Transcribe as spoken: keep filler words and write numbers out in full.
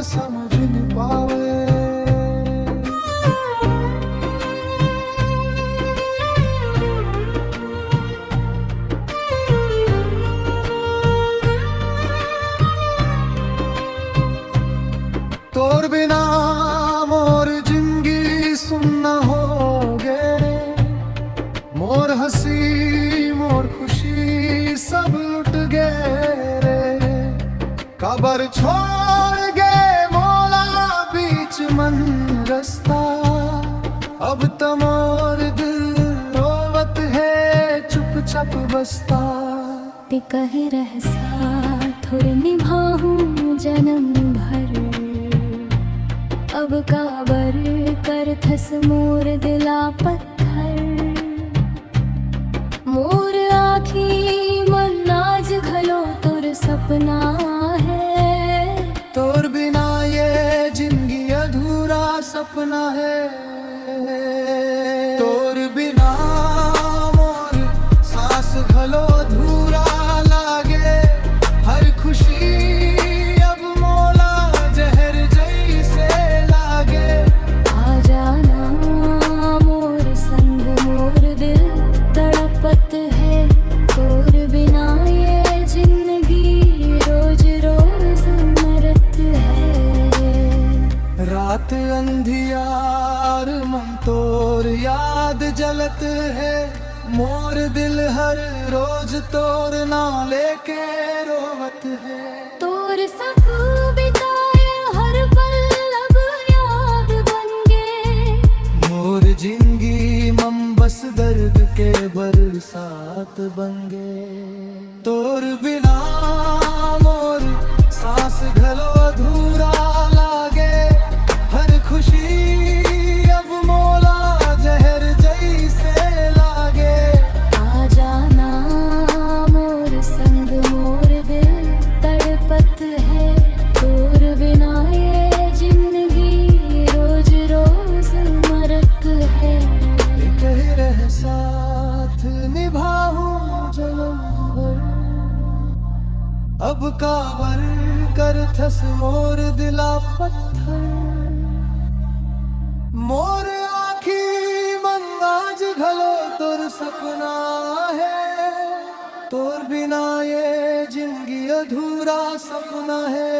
समझ न पावे। तोर बिना मोर जिंदगी सुन्ना होगे रे। मोर हंसी, मोर खुशी सब लुट गे रे। काबर छोड़ गे मोला बीच मन रस्ता। अब त मोर दिल रोवत हे, चुपचाप बसता। ते कहे रह साथ और निभाहूं जन्म भर। अब काबर करथस मोर दिला पत्थर। मोर आँखी मन आज घलो तोर सपना हे। तोर बिना ये जिंदगी अधूरा सपना हे। तोर बिना मोर सांस घलो अधूरा लागे। हर खुशी अब मोला जहर जैसे लागे। आ जाना मोर संग, मोर दिल तड़पत हे। तोर बिना ये जिंदगी रोज रोज मरत हे। रात अंधियार मन तोर याद जलत हे। मोर दिल हर रोज तोर नाम लेके रोवत हे। तोर साथ बिताए हर पल अब याद बन गे। मोर जिंदगी मम बस दर्द के बरसात बन गे। तोर बिना मोर सांस घलो अधूरा लागे। हर खुशी अब मोला जहर जैसे लागे। आ जाना मोर संग, मोर दिल तड़पत हे। तोर बिना ये जिंदगी रोज रोज मरत हे। कहे रह साथ निभाहूं जन्म भर। अब काबर करथस मोर दिला पत्थर। मोर आँखी मन आज घलो तोर सपना हे। तोर बिना ये जिंदगी अधूरा सपना हे।